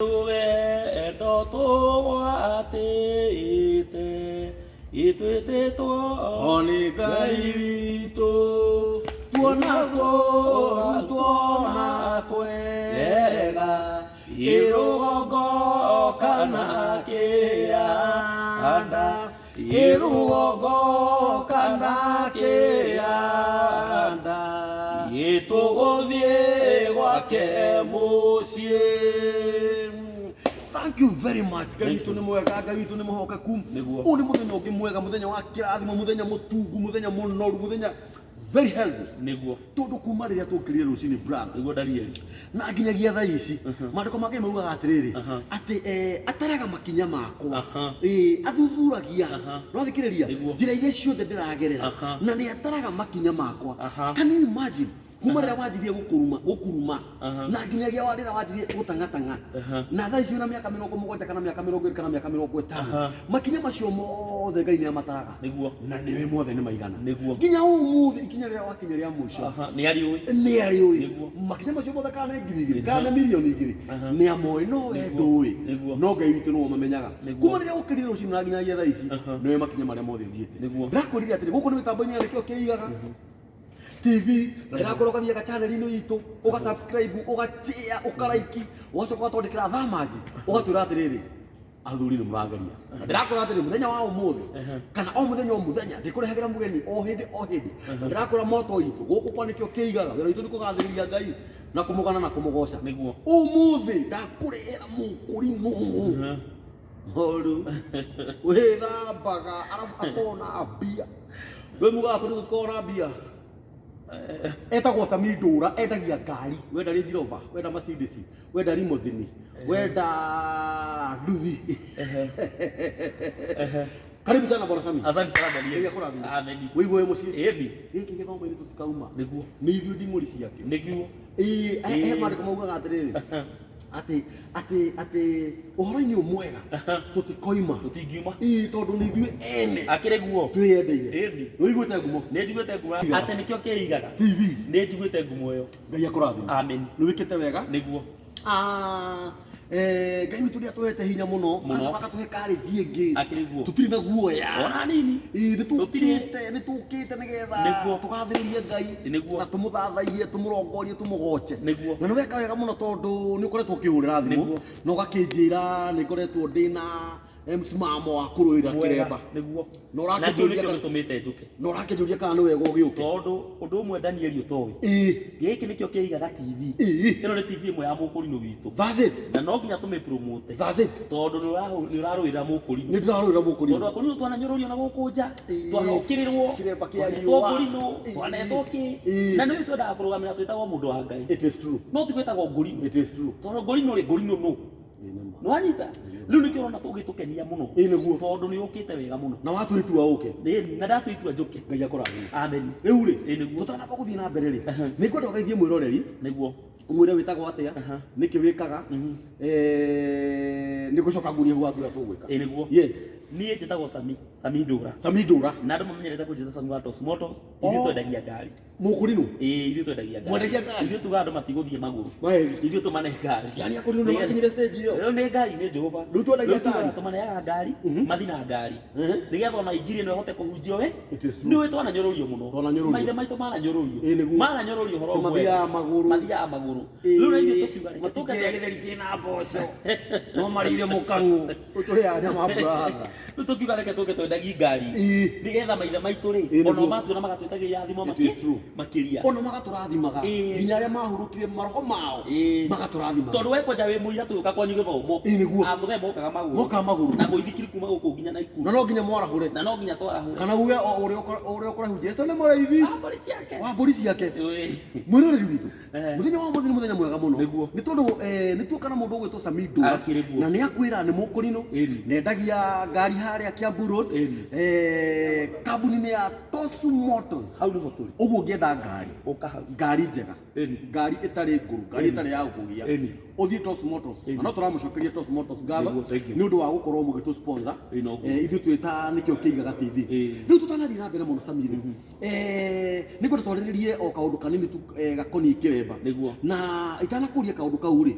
Rũgendo tũgwatĩte itwĩtĩtwo O nĩ Ngai witũ tuona kũũru tuona kwega ĩrũgongo kana kĩanda ĩrũgongo kana kĩanda Gĩtũgũthiĩ gwake mũciĩ. Thank you very much. Ngai witũ nĩ mwega, Ngai witũ nĩ mũhokeku. Nĩguo. Ũyũ nĩ mũthenya ũngĩ mwega, mũthenya wa kĩrathimo, mũthenya mũtungu, mũthenya mũnoru, mũthenya very healthy. Nĩguo. Tondũ kuma rĩrĩa tũkĩrire rũcinĩ brother, Nĩguo Danieli. na nginyagia thaa ici maandĩko ma Ngai maugaga atĩrĩrĩ atĩ ataraga makinya makwa athuthuragia no thikĩrĩria Nĩguo. njĩra iria ciothe ndĩragerera na nĩ ataraga makinya makwa. Can you imagine kuma rĩrĩa wanjirie gũkũruma gũkuruma na nginyagia wa rĩrĩa wanjirie gũtang'atang'a na thaa ici wĩna mĩaka 70 kana mĩaka 20 kana mĩaka 50, makinya macio mothe Ngai nĩ amataraga? Nĩguo. Na nĩwe mothe nĩ maigana? Nĩguo. Nginya ũmũthĩ ikinya rĩrĩa wakinya rĩa mũico. Nĩ arĩũĩ. Nĩ arĩũĩ. Nĩguo. Makinya macio mothe, kana nĩ 2,000 kana nĩ 2,000,000, nĩ amoĩ, no we ndũĩ. Nĩguo. No Ngai witũ nĩwe ũmamenyaga. Nĩguo. Kuma rĩrĩa ũkĩrire rũcinĩ na nginyagia thaa ici nĩwe makinya marĩa mothe ũthiĩte. Nĩguo. Ndĩrakwĩrire atĩrĩ, gũkũ nĩ mĩtambo-inĩ ya Nĩkĩo Kĩigaga TV, na ndĩrakwĩra ũgathiaga channel-inĩ itũ, ũga subscribe, ũgachare, ũkaraiki, ũgacoka ũgatwandĩkĩra thamanji, ũgatwĩra atĩrĩrĩ, athuri nĩ mũrageria. Na ndĩrakwĩra atĩrĩ, mũthenya wa ũmũthĩ kana o mũthenya o mũthenya ndĩkũrehagĩra mũgeni o hĩndĩ o hĩndĩ. Na ndĩrakwĩra moto itũ gũkũ kwa Nĩkĩo Kĩigaga, wĩra witũ nĩ kũgathĩrĩria Ngai na kũmũgana na kũmũgoca. Nĩguo. Ũmũthĩ ndakũrehera mũkũrimũ mũru wĩthambaga arabu akorwo na mbia. Wĩ mugaga kũrĩ gũkorwo na mbia. Etagwo Sami Ndũra, endagia ngari. Wenda Range Rover, wenda Mercedes, wenda limousine, wenda nduthi. Karibu sana, bwana Sami. Asante sana, Danieli. Ngai akũrathime. Amen. Wĩigue wĩ mũciĩ. Ĩni. Gĩkĩ gĩthomo-inĩ tũtikauma. Nĩguo. Nĩ ithuĩ nding'ũri ciake. Nĩguo. Ĩĩ, he maandĩko maugaga atĩrĩrĩ, atĩ ũhoro-inĩ ũyũ mwega tũtikoima. Tũtingiuma. Ĩĩ, tondũ nĩ ithuĩ ene Akĩrĩ guo. twĩyendeire. Ĩni. Nĩũiguĩte ngumo? Nĩ njiguĩte ngumo atĩ nĩkĩo kĩigaga TV. Nĩ njiguĩte ngumo ĩyo. Ngai akũrathime. Amen. Nĩ wĩkĩte wega. Nĩguo. Ah, Ngai witũ nĩ atũhete hinya mũno. Mũno. Acoka akatũhe courage ĩngĩ. Akĩrĩ guo. Tũtirĩ na guoya. Ona nini. Ĩĩ, nĩ Tũtirĩ. tũkĩte, nĩ tũkĩte nĩgetha Nĩguo. tũgathĩrĩrie Ngai Nĩguo. na tũmũthathaiye, tũmũrongorie, tũmũgoce. Nĩguo. Na nĩ weka wega mũno tondũ nĩ ũkoretwo ũkĩhũrĩra thimũ Nĩguo. na ũgakĩnjĩra nĩ ngoretwo ndĩna msimamo wa kũrũĩra Mwega. kĩremba. Nĩguo. Na Na kĩu ũrakĩnjũria nĩkĩo gĩtũmĩte njũke. Na ũrakĩnjũria kana nĩ wega ũgĩũke. Tondũ ũndũ ũmwe, Danieli, ũtoĩ, gĩkĩ nĩkĩo kĩigaga TV. Ĩno nĩ TV ĩmwe ya mũkũrinũ witũ. That's it. Na no nginya tũmĩpromote. That's it. Tondũ nĩ ũrarũĩra mũkũrinũ. Nĩ ndĩrarũĩra mũkũrinũ. Tondũ akũrinũ twananyũrũrio na gũkũ nja, twanokĩrĩrwo, Kĩremba kĩa twanetwo riũa. ngũrinũ, twanetwo kĩ. Na nĩ twendaga kũrũgamĩra twĩtagwo mũndũ wa Ngai. It is true. No ti gwĩtagwo ngũrinũ. It is true. Tondũ ngũrinũ rĩ, ngũrinũ nũ? Ĩĩ, nĩ ma. Nĩwanyita? Rĩu nĩkĩo ũrona tũgĩtũkenia mũno. Ĩĩ, nĩguo. Tondũ nĩ ũkĩte wega mũno. Na watwĩtua ũke. Ĩĩ, na ndatua itua njũke. Ngai akũrathime. Amen. Rĩu rĩ, Ĩĩ, nĩguo. tũtanamba gũthiĩ na mbere rĩ, nĩ ngwenda ũgeithie mwĩroreri, Nĩguo. ũmwĩre wĩtagwo atĩa, nĩkĩ wĩkaga, nĩ gũcoka ngurie gwaku ũrĩa tũgwĩka. Ĩĩ, nĩguo. Yes. Niĩ njĩtagwo Sami Ndũra. Sami Ndũra. Na andũ mamenyerete kũnjĩta Sami wa Tos Motors. Ithuĩ Oh. twendagia ngari. Mũkũrinũ. Ĩĩ, ithuĩ twendagia ngari. Mwendagia ngari? Ithuĩ tugaga andũ matigũthiĩ magũrũ. Maeri. Ithuĩ tũmane ngari. Yani akũrinũ nĩ makinyire stage ĩyo. Rĩu nĩ Ngai, nĩ Jehova. Rĩu twendagia Rĩu tugaga ngari? tũmaneaga ngari, mathi na ngari nĩgetha ona injiri ĩno ĩhote kũhunjio we. It is true. Nĩ ũĩ twananyũrũrio mũno. Twananyũrũrio. Maithe maitũ mananyũrũrio. Ĩĩ, nĩguo. Mananyũrũrio ũhoro Tondũ mwega. mathiaga magũrũ. Mathiaga magũrũ. Rĩu na ithuĩ tũkiuga reke tũke Matikĩrĩa gĩtheri kĩna mboco no marĩire mũkang'ũ, tũrĩaga nyama brother. Rĩu tũkiuga reke tũke twendagi ngari nĩgetha maithe maitũ rĩ, Ĩĩ, ona nĩguo. matuona magatwĩtagia irathimo It is true. makĩria. Ona magatũrathimaga. Nginya arĩa mahurũkire maroho mao magatũrathimaga. Tondũ we kwanja wĩ mũira tũgĩũka kwanyu gĩthomo. Ĩĩ, nĩguo. Ah, mũthee mokaga magũrũ. Mokaga magũrũ. Na mũithikiri kuma gũkũ nginya Naikuru. Na no nginya mwarahũre. Na no nginya twarahũre. Kana uge o ũrĩa ũrĩa ũkũraihu, Jesu nĩ mũrĩithi Ah, mbũri ciake. Wa mbũri ciake. Mwĩroreri witũ, mũthenya wa ũmũthĩ nĩ mũthenya mwega mũno. Nĩguo. Nĩ tondũ nĩ tuoka na mũndũ ũgwĩtwo Sami Ndũra. Akĩrĩ guo. Na nĩ akwĩra nĩ mũkũrinũ, Ĩni. nendagia ngari. Ngari harĩa Kiambu Road, Ĩni. Kambuni-inĩ ya Tosu Motors. Hau nĩho tũrĩ. Ũguo ũngĩenda ngari, Ũka hau. Ngari njega, Ĩni. Ngari ĩtarĩ ngũrũ, ngari ĩtarĩ ya gũkũgia, Ĩni. Ũthiĩ Tosu Motors. Na no tũramũcokeria Tosu Motors ngatho Nĩguo, thank you. nĩ ũndũ wa gũkorwo mũgĩtũ sponsor. Ĩĩ, noguo. Ithuĩ twĩ ta nĩkĩo kĩigaga TV. Ĩĩ. Rĩu tũtanathiĩ na mbere mũno Samiri, nĩngwenda twarĩrĩrie o kaũndũ kanini tu gakoniĩ kĩremba. Nĩguo. Na itanakũria kaũndũ kau rĩ,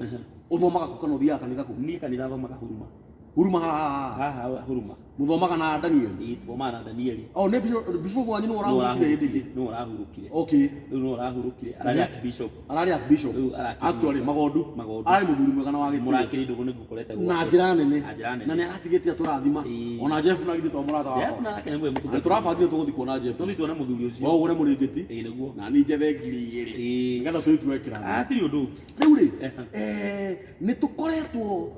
ũthomaga kũ kana ũthiaga kanitha kũ? Niĩ kanitha thomaga Huruma. Huruma haha? Haha Huruma. Mũthomaga na Daniel? Ĩĩ, tũthomaga na Danieli. Oh, nĩ bishop wanyu nĩwe ũrahurũkire hĩndĩ ĩngĩ? Nĩwe ũrahurũkire. Okay. Rĩu nĩwe ũrahurũkire, ararĩ archbishop. Ararĩ archbishop. Rĩu arakĩhurũka. Actually Magondu. Magondu. Ararĩ mũthuri mwega na wa gĩtĩo. Mũrakĩrĩ ndũgũ nĩngũkorete Na gwake. njĩra nene. Na njĩra nene. Na nĩ aratigĩte atũrathima. Ĩĩ. Ona Jeff na githĩ to mũrata Jeff wakwa. nake nĩ mwega Na mũtungata. tũrabangire tũgũthiĩ kuona Jeff. Tũthiĩ tuone mũthuri ũcio. Wa ũgũre mũrĩngĩti. Ĩĩ, nĩguo. Na niĩ njethe 2,000. Ĩĩ. Nĩgetha tũthiĩ tuoe kĩrathimo. Hatirĩ ũndũ ũngĩ. Rĩu rĩ, nĩ tũkoretwo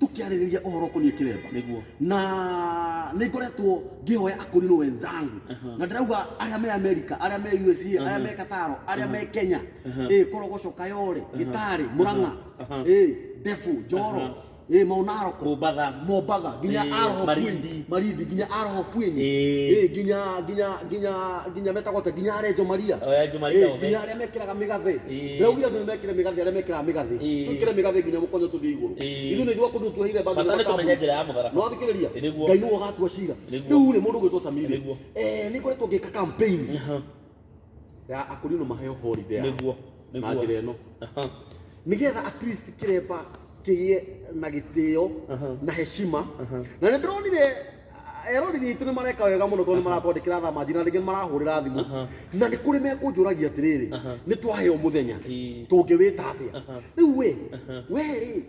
tũkĩarĩrĩria ũhoro ũkoniĩ kĩremba. Nĩguo. Na nĩ ngoretwo ngĩhoya akũrinũ wenzangu, na ndĩrauga arĩa me America, arĩa me USA, arĩa me Kataro, arĩa me Kenya, Korogoco, Kayole, Gĩtarĩ, Mũrang'a, Ndebu, Njoro, Maunaroko, Mombatha. Mombatha, nginya Aroho Malindi. Bweni, Malindi, nginya Aroho Bweni, nginya metagwo atĩa, nginya Arenjo Maria. O, Arenjo Maria othe. Nginya arĩa mekĩraga mĩgathĩ. Ndĩraugire andũ nĩmekĩre mĩgathĩ, arĩa mekĩraga mĩgathĩ. Twĩkĩre mĩgathĩ nginya mũkonyo tũthiĩ igũrũ. Ithuĩ nĩ ithuĩ akũndũ tuoheire mbagi Bata na nĩ kũmenya makambuni. njĩra ya mũtharaba. No thikĩrĩria. Ĩ, nĩguo. Ngai nĩwe ũgatua cira. Nĩguo. Rĩu rĩ, mũndũ ũgwĩtwo Samiri, Nĩguo. nĩ ngoretwo ngĩka campaign ya akũrinũ maheo holiday yao. Nĩguo. Na Nĩguo. njĩra ĩno, nĩgetha at least kĩremba kĩgĩe na gĩtĩo na heshima. Na nĩ ndĩronire eroreri aitũ nĩ mareka wega mũno tondũ nĩ maratwandĩkĩra thamanji na rĩngĩ nĩ marahũrĩra thimũ, na nĩ kũrĩ mekũnjũragia atĩrĩrĩ, nĩ twaheo mũthenya, tũngĩwĩta atĩa? Rĩu we rĩ,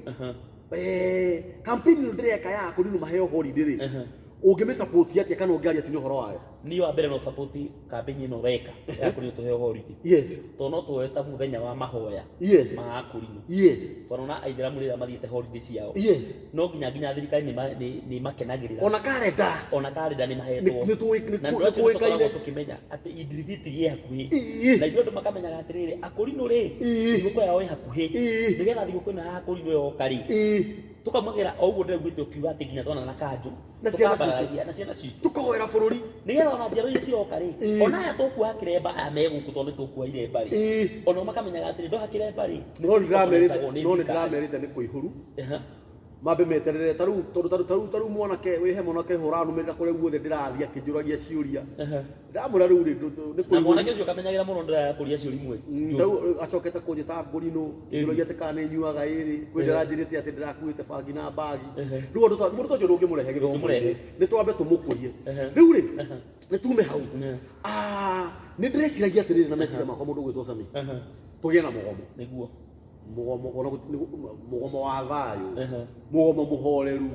campaign ĩno ndĩreka ya akũrinũ maheo holiday rĩ, ũngĩmĩsupport atĩa kana ũngĩaria atĩ nĩ ũhoro wayo? Niĩ wa mbere no support campaign ĩno weka ya kũrinũ tũheo holiday. Tondũ no tuoe ta mũthenya wa mahoya ma akũrinũ. Tondũ ona aithĩramu rĩrĩa mathiĩte holiday ciao, no nginya thirikari nĩ makenagĩrĩra. Ona karenda. Ona karenda nĩ mahetwo. Nĩ tũĩ- Na ũndũ ũcio nĩ nĩ tũkoragwo kũĩkaine. tũkĩmenya atĩ Idil Fitri ĩ hakuhĩ. Na ithuĩ andũ makamenyaga atĩrĩrĩ, akũrinũ rĩ, thigũkũ yao ĩ hakuhĩ. Nĩgetha thigũkũ ĩno ya akũrinũ yoka rĩ, tũkamagĩra o ũguo ndĩraugĩte ũkiuga atĩ nginya twana na kanjũ Na ciana citũ. tũkambararia na ciana citũ, Tũkahoera bũrũri. Nĩgetha ona njiaro iria ciroka rĩ, ona aya tũkuoha kĩremba, aya me gũkũ tondũ nĩ tũkuoha iremba rĩ, onao makamenyaga atĩrĩ, ndoha kĩremba rĩ, No nĩ ndĩramerĩte nĩ no nĩ thirikari. ndĩramerĩte nĩ kũihũru. Mambe meterere tarĩu tondũ tarĩu mwanake wĩhe mwanake ũranũmĩrĩra kũrĩa guothe ndĩrathiĩ akĩnjũragia ciũria, ndamwĩra rĩu rĩ, nĩ Na kũihũru. mwanake ũcio ũkamenyagĩra mũno ndĩrakũria ciũria imwe njũru. Rĩu acokete kũnjĩta ngũrinũ, kĩnjũragia atĩ kana nĩ nyuaga ĩrĩ kwĩ ndĩranjĩrĩte atĩ ndĩrakuĩte bangi na mbagi. Rĩu ũndũ mũndũ ta ũcio ndũngĩmũrehe gĩthomo-inĩ, Ndũngĩmũrehe. nĩ twambe tũmũkũrie. Rĩu rĩ, nĩ tume hau. Nĩ ndĩreciragia atĩrĩrĩ na meciria makwa, mũndũ ũgwĩtwo Sami, tũgĩe na mũgomo. Nĩguo. Mũgomo ona mũgomo wa thayũ, mũgomo mũhoreru,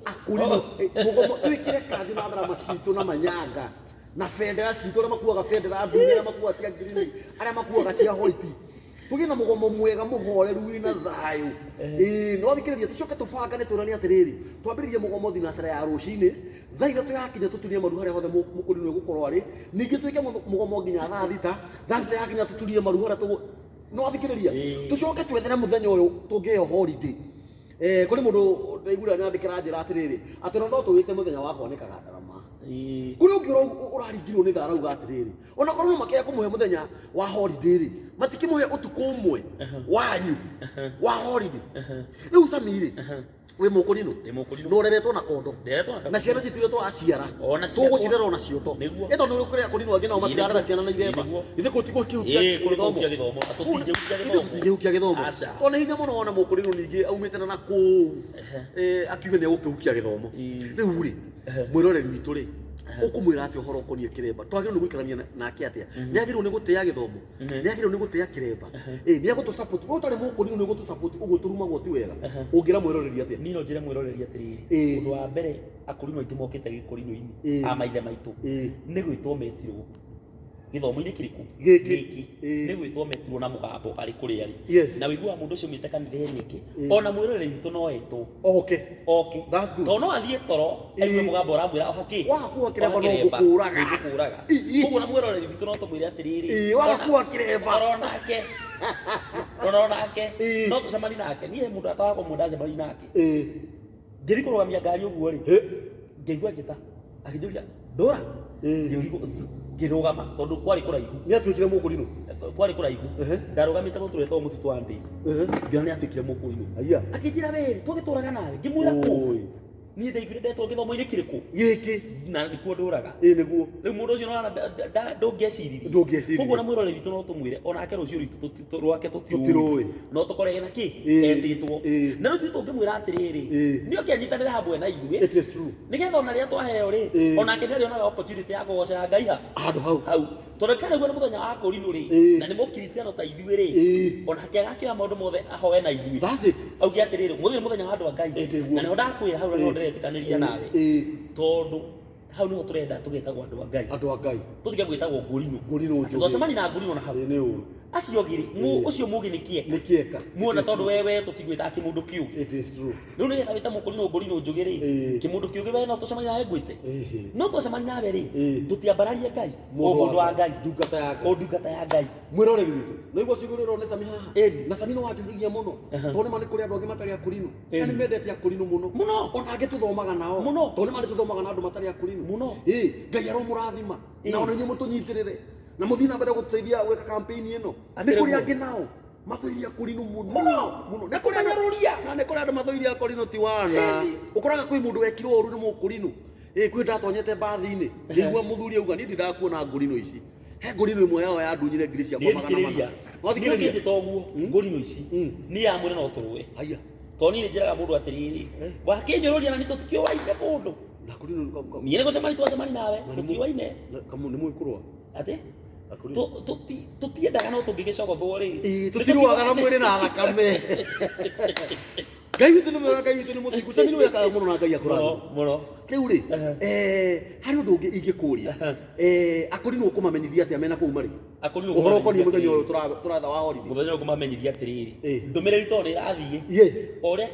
akũrinũ, mũgomo twĩkĩre kanjũ na ndarama citũ na manyanga na bendera citũ, arĩa makuaga bendera ndune, arĩa makuaga cia ngirini, arĩa makuaga cia white, tũgĩe na mũgomo mwega mũhoreru wĩna thayũ. Ĩĩ, no thikĩrĩria, tũcoke tũbangane twĩrane atĩrĩrĩ, twambĩrĩrie mũgomo thinacara ya rũcinĩ, thaa 3 yakinya tũturie maru harĩa hothe mũkũrinũ egũkorwo arĩ. Ningĩ twĩke mũgomo nginya thaa 6, thaa 6 yakinya tũturie maru harĩa tũgũ no thikĩrĩria. Tũcoke twethere mũthenya ũyũ tũngĩheo holiday. Kũrĩ mũndũ ndaiguire nyandĩkĩra njĩra atĩrĩrĩ, atĩ ona no tũwĩte mũthenya wa kwanĩkaga ndarama. Kũrĩ ũngĩ ũraringirwo nĩ thaa arauga atĩrĩrĩ, ona korwo no makĩaga kũmũhe mũthenya wa holiday rĩ, matikĩmũhe ũtukũ ũmwe wanyu wa holiday. Rĩu Sami rĩ, wĩ mũkũrinũ? Ndĩ mũkũrinũ. Na ũreretwo na kondo? Nderetwo na kondo. Na ciana citũ iria tũraciara Ona ciakwa. tũgũcirera ona ciondo? Nĩguo. Ĩ tondũ nĩ kũrĩ akũrinũ angĩ nao matirarera ciana na iremba. Nĩguo. Ithe kũu ti gũkĩhukia Ĩĩ, kũrĩ gĩthomo. kũhukia gĩthomo. Na tũtingĩhukia Ithuĩ gĩthomo. tũtingĩhukia gĩthomo. Aca. Tondũ nĩ hinya mũno wona mũkũrinũ ningĩ aumĩte na nakũu akiuge nĩ egũkĩhukia gĩthomo. Rĩu rĩ, mwĩroreri witũ rĩ, ũkũmwĩra atĩa ũhoro ũkoniĩ kĩremba? Twagĩrĩirwo nĩ gũikarania nake atĩa? Nĩ agĩrĩirwo nĩ gũtĩa gĩthomo? Nĩ agĩrĩirwo nĩ gũtĩa kĩremba? Nĩ egũtũ support? We ũtarĩ mũkũrinũ nĩ ũgũtũ support ũguo tũrumagwo ti wega? Ũngĩra mwĩroreri atĩa? Niĩ no njĩre mwĩroreri atĩrĩrĩ, ũndũ wa mbere, akũrinũ aingĩ mokĩte gĩkũrinũ-inĩ a maithe maitũ nĩ gwĩtwo metirwo gĩthomo-inĩ kĩrĩkũ? Gĩkĩ. Nĩ gwĩtwo metirwo na mũgambo arĩ kũrĩa arĩ. Na wĩiguaga mũndũ ũcio umĩte kanitha ĩrĩa ĩngĩ, ona mwĩroreri witũ no etwo oke. That's good. Tondũ no athiĩ toro aigue mũgambo ũramwĩra oha kĩ? Waga kuoha kĩremba Oha no kĩremba, ngũkũraga. nĩngũkũraga. Koguo na mwĩroreri witũ no tũmwĩre atĩrĩrĩ, Waga kuoha kĩremba. oro nake oro nake no tũcemanie nake. Niĩ mũndũ atawakwa mũndũ ndacemania nake. Ngĩthiĩ kũrũgamia ngari ũguo rĩ, Hĩ. ngĩigua njĩta akĩnjũria ndũra. Ngĩũrigwo ngĩrũgama tondũ kwarĩ kũraihu. Nĩ atuĩkire mũkũrinũ. Kwarĩ kũraihu. Ndarũgamĩte kũndũ tũretwo mũtitũ wa Ndĩi. Ngĩona nĩ atuĩkire mũkũrinũ. Aya. Akĩnjĩra we tũgĩtũraga nawe. Ngĩmwĩra kũ? Oi. Niĩ ndaiguire ndetwo gĩthomo-inĩ kĩrĩkũ? Gĩkĩ. Na nĩkuo ndũraga. Ĩ nĩguo. Rĩu mũndũ ũcio nĩwona ndũngĩeciririe. Ndũngĩeciririe. Koguo na mwĩroreri witũ no tũmwĩre onake rũciũ rwitũ rwake tũtiũĩ. Tũtirũĩ. No tũkore ena kĩ? Ĩ. Etĩtwo. Ĩ. Na rĩu ithuĩ tũngĩmwĩra atĩrĩrĩ, Ĩ. nĩ oke anyitanĩre hamwe na ithuĩ. It is true. Nĩgetha ona rĩrĩa twaheo rĩ, Ĩ. onake nĩarĩonaga opportunity ya kũgocaga Ngai ha? Handũ hau. Hau. Tondũ kana nĩguo nĩ mũthenya wa kũrinũ rĩ, Ĩ. na nĩ mũkristiano ta ithuĩ rĩ, Ĩ. onake agakĩoya maũndũ mothe ahoe na ithuĩ. That's it. Auge atĩrĩrĩ, mũthenya nĩ mũthenya wa andũ a Ngai. Ĩ, nĩguo. Na nĩho ndakwĩra hau na nĩho ndĩretĩkanĩria nawe. Ĩ. Tondũ hau nĩho tũrenda tũgetagwo andũ a Ngai. Andũ a Ngai. Tũtige gwĩtagwo ngũrinũ. Ngũrinũ Atĩ njũgĩ. twacemania na ngũrinũ na hau. Ĩ nĩ ũru. Acio angĩ rĩ, ũcio mũgĩ nĩ kĩeka. Nĩ kĩeka. Muona It is tondũ true. wewe tũtigwĩtaga kĩmũndũ kĩũgĩ. It is true. Rĩu nĩgetha wĩte mũkũrinũ ngũrinũ njũgĩ rĩ, Ĩ. kĩmũndũ kĩũgĩ we no tũcemanie nawe ngwĩte. Ĩhĩ. No twacemania nawe rĩ, Ĩ. tũtiambararie Ngai. O mũndũ wa Ngai. Ndungata ya Ngai. O ndungata ya Ngai. Mwĩroreri witũ naigua cigũrĩrwo nĩ Sami haha. Ĩni. Na Sami nĩ wanjũhĩgia mũno tondũ nĩma nĩ kũrĩ andũ angĩ matarĩ akũrinũ na Ĩni. nĩ mendete akũrinũ mũno Mũno. ona angĩ tũthomaga nao Mũno. tondũ nĩma nĩ tũthomaga na andũ matarĩ akũrinũ. Mũno. Ĩ Ngai aromũrathima Ĩ. na ona inyuĩ mũtũnyitĩrĩre na mũthiĩ na mbere gũtũteithia gwĩka campaign ĩno. Nĩ Akĩrĩ kũrĩ guo. angĩ nao mathũirie akũrinũ mũno Mũno. mũno. Na kũmanyũrũria. Na nĩ kũrĩ andũ mathũirie akũrinũ ti wana. Ĩni. Ũkoraga kwĩ mũndũ wekirwo ũru nĩ mũkũrinũ. Ĩ kwĩ ndatonyete mbathi-inĩ ngĩigua mũthuri auga niĩ ndirakuona ngũrinũ ici. He ngũrinũ ĩmwe yao yandunyire ngiri ciakwa magana mana. Thikĩrĩria. Wathikĩrĩria? Niĩ ũngĩnjĩta ũguo, ngũrinũ ici, niĩ yamwĩre no tũrũe. Haya. Tondũ niĩ nĩnjĩraga mũndũ atĩrĩrĩ, wakĩnyũrũria na niĩ tũtikĩũaine kũndũ. Na kũrinũ Niĩ nĩ gũcemania twacemania nawe, tũtiũaine. nĩ mũĩ kũrũa. Atĩ? Akũrinũ. Tũtiendaga no tũngĩgĩcogothwo rĩ. Ĩ tũtirũaga na mwĩrĩ na thakame. Ngai witũ nĩ mwega, Ngai witũ nĩ mũthingu. Sami nĩ wekaga mũno na Ngai akũrathime. Mũno, mũno. Rĩu rĩ, harĩ ũndũ ũngĩ ingĩkũria. Akũrinũ ũkũmamenyithia atĩa mena kũu marĩ? Akũrinũ Ũhoro ũkoniĩ ũkũmamenyithia mũthenya atĩrĩrĩ. ũyũ tũratha wa holiday. Mũthenya ũyũ ngũmamenyithia atĩrĩrĩ, Ĩ. ndũmĩrĩri tondũ nĩ ĩrathiĩ. Yes. O ũrĩa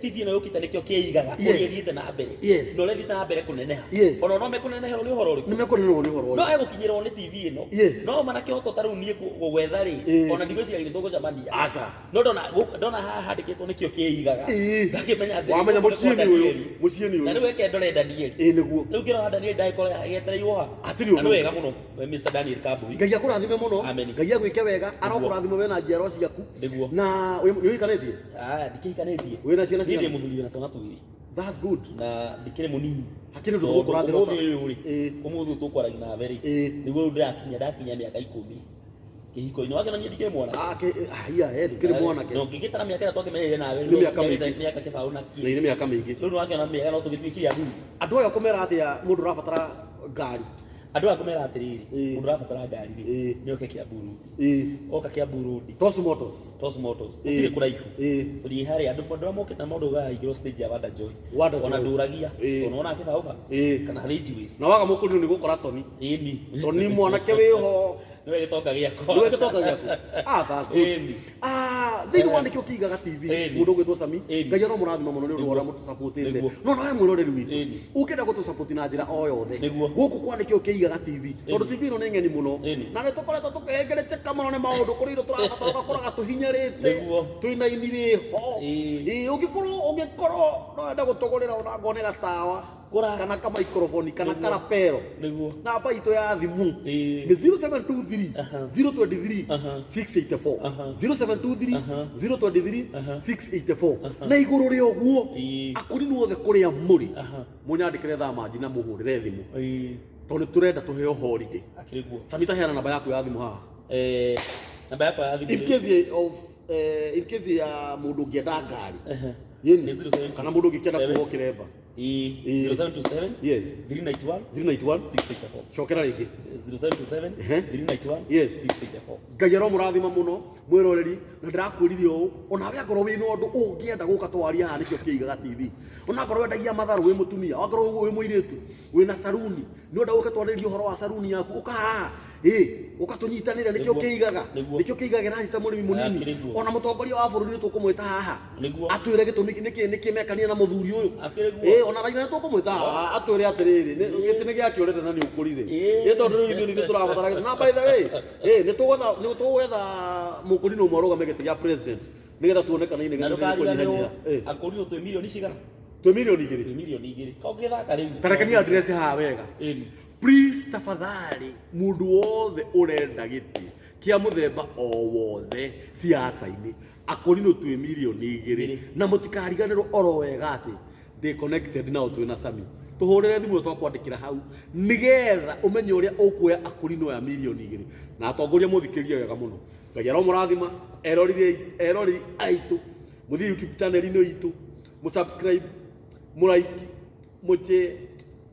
TV ĩno yũkĩte nĩkĩo kĩigaga Yes. ũrĩa ĩthiĩte na mbere. Yes. Na ũrĩa ĩthiĩte na mbere kũneneha. Yes. Ona no mekũneneherwo nĩ ũhoro ũrĩkũ? Nĩ mekũnenerwo nĩ ũhoro No ũyũ. egũkinyĩrwo nĩ TV ĩno. Yes. No mana kĩhoto ta rĩu niĩ gũgwetha rĩ, Ĩ. ona ndigwĩciria nĩ tũgũcemania. Aca. No ndona haha handĩkĩtwo nĩkĩo kĩigaga. Ĩ. Ngakĩmenya atĩ Wamenya nĩ kwa mũciĩ nĩ ũyũ. Danieli. Mũciĩ nĩ Na ũyũ. rĩu eke ndore Danieli. Ĩ nĩguo. Rĩu ngĩrora Daniel ndagĩkorwo getereirwo ha. Hatirĩ ũndũ. Na nĩ wega mũno Mr. Daniel Kambui. Ngai akũrathime mũno. Amen. Ngai agwĩke wega. Arokũrathima we na njiarwa ciaku. Nĩguo. Na nĩ ũhikanĩtie? Ah, ndikĩhikanĩtie. Wĩna ciana Niĩ ndĩ cigana? mũthuri wĩna twana twĩrĩ. That's good. Na ndikĩrĩ mũnini. Hakĩrĩ ũndũ Tondũ tũgũkũrathĩra ũmũthĩ ũyũ rĩ, Ĩ. ũmũthĩ ũyũ tũkwaragia nawe rĩ, Ĩ. nĩguo rĩu ndĩrakinya ndakinya mĩaka 10 kĩhiko-inĩ. Wakĩona niĩ ndikĩrĩ mwanake. Ah, haiya, ndũkĩrĩ mwanake. Na ũngĩgĩtara mĩaka ĩrĩa twakĩmenyerire nawe Nĩ mĩaka mĩingĩ. mĩaka kĩbaũ na kĩ. Na nĩ mĩaka mĩingĩ. Rĩu nĩwakĩona mĩaka no tũgĩtuĩkire athuri. Andũ aya ũkũmera atĩa mũndũ ũrabatara ngari? Andũ aya ngũmera atĩrĩrĩ, Ĩ. mũndũ ũrabatara ngari rĩ, Ĩ. nĩ oke Kiambu Road. Ĩ. Oka Kiambu Road, Toss Motors. Toss Motors, Ĩ. gũtirĩ kũraihu. Ĩ. Tũthiĩ harĩa andũ arĩa mokĩte na maũndũ gaigĩrwo stage ya Wanda Joy. Wanda Ona Joy. ndũragia, Ĩ. tondũ nĩwona kĩbaũ ha? Ĩ. Kana Ridgeways. Na waga mũkũrinũ nĩ gũkora Toni. Ĩni. Toni mwanake wĩho. Nĩwe gĩtonga gĩakwa. Nĩwe gĩtonga gĩaku. Ah, that's good. Ĩni. Ah, thĩinĩ wa nĩkĩo kĩigaga TV Ĩni. mũndũ ũgwĩtwo Sami. Ĩni. Ngai aromũrathima mũno nĩ ũndũ wa ũrĩa Nĩguo. mũtũsapotĩte. Nĩguo. No nawe mwĩroreri witũ Ĩni. ũngĩenda gũtũsapoti na njĩra o yothe Nĩguo. gũkũ kwa nĩkĩo kĩigaga TV tondũ TV ĩno nĩ ng'eni mũno Ĩni. na nĩ tũkoretwo tũkĩhengerecheka mũno nĩ maũndũ kũrĩ indo tũrabatara ũgakoraga tũhinyarĩte Nĩguo. twĩna ini rĩho. Ĩĩ. Ĩĩ, ũngĩkorwo no wenda gũtũgũrĩra ona ngone gatawa Gũra. kana kamaikroboni kana Nĩguo. karapero Nĩguo. namba itũ ya thimũ Ĩĩ. nĩ 0723 Aha. 023 Aha. 684 Aha. 0723 Aha. 023 Aha. 684 na igũrũ rĩa ũguo Ĩĩ. akũrinũ othe kũrĩa mũrĩ Aha. mũnyandĩkĩre thaa manji na mũhũrĩre thimũ Ĩĩ. tondũ nĩ tũrenda tũheo holiday. Akĩrĩ guo. Sami taheana namba yaku ya thimũ haha. Namba yakwa ya thimũ In nĩ- case of in case ya mũndũ ũngĩenda ngari. Ehe. Yĩni. Nĩ 0727. Kana mũndũ ũngĩkĩenda kuohwo kĩremba. Ĩĩ. Ĩĩ. 0727 Yes. 391 391 684. cokera rĩngĩ. 0727 Ehe. 391 Yes. 684. Ngai aromũrathima mũno mwĩroreri na ndĩrakwĩrire ũũ onawe angorwo wĩna ũndũ ũngĩenda gũka twaria haha nĩkĩo kĩigaga TV ona angorwo wendagia matharũ wĩ mũtumia angorwo wĩ mũirĩtu wĩna saruni nĩ ũrenda gũka twarĩrie ũhoro wa saruni yaku ũka haha ĩ ũka tũnyitanĩre nĩkĩo Nĩguo. kĩigaga Nĩguo. nĩkĩo kĩigaga ĩranyita mũrĩmi mũnini Akĩrĩ guo. ona mũtongoria wa bũrũri nĩ tũkũmwĩta haha Nĩguo. atwĩre gĩtũmi nĩkĩ nĩkĩ mekania na mũthuri ũyũ Akĩrĩ guo. ĩ ona Raila nĩ tũkũmwĩta haha atwĩre atĩrĩrĩ gĩtĩ nĩ gĩake ũrenda na nĩ ũkũrire Ĩ. ĩ tondũ rĩu ithuĩ nithuĩ tũrabatara gĩtĩ na by the way ĩ nĩ tũgwetha mũkũrinũ ũmwe arũgame gĩtĩ gĩa president nĩgetha tuone kana Na inegene ndũkariganĩrwo nĩrĩkũnyihanyiha. Ĩ. akũrinũ twĩ milioni cigana? Twĩ mirioni igĩrĩ. Twĩ mirioni igĩrĩ. Kongĩthaka rĩu. Ta reke niĩ address haha wega. Ĩni. Please tafadhali mũndũ wothe ũrenda gĩtĩ kĩa mũthemba o wothe siasa-inĩ akũrinũ twĩ mirioni igĩrĩ Igĩrĩ. na mũtikariganĩrwo oro wega atĩ ndĩ connected nao twĩ na Sami tũhũrĩre thimũ ĩyo twakwandĩkĩra hau nĩgetha ũmenye ũrĩa ũkuoya akũrinũ aya mirioni igĩrĩ na atongoria mũthikĩrie wega mũno Ngai aromũrathima eroreri eroreri aitũ mũthiĩ YouTube channel-inĩ itũ mũsubscribe mũraiki mũchĩ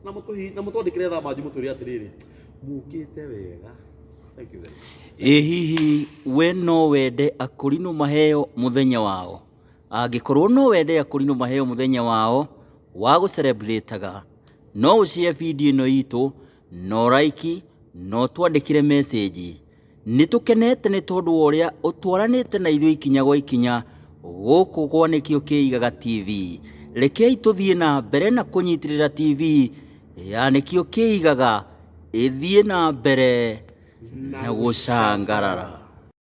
na mũtũhi na mũtwandĩkĩre thaa manji mũtwĩre atĩrĩrĩ mukĩte wega. Thank you very much. Ĩ hihi we no wende akũrinũ maheo mũthenya wao? Angĩkorwo no wende akũrinũ maheo mũthenya wao wa gũcerebrĩtaga, no ũshare video ĩno itũ, na ũraiki, na ũtwandĩkĩre message. Nĩ tũkenete nĩ tondũ wa ũrĩa ũtwaranĩte na ithuĩ ikinya gwa ikinya gũkũ gwa Nĩkĩo Kĩigaga TV. Rekei tũthiĩ na mbere na kũnyitĩrĩra TV ya Nĩkĩo Kĩigaga ĩthiĩ na mbere na gũcangarara.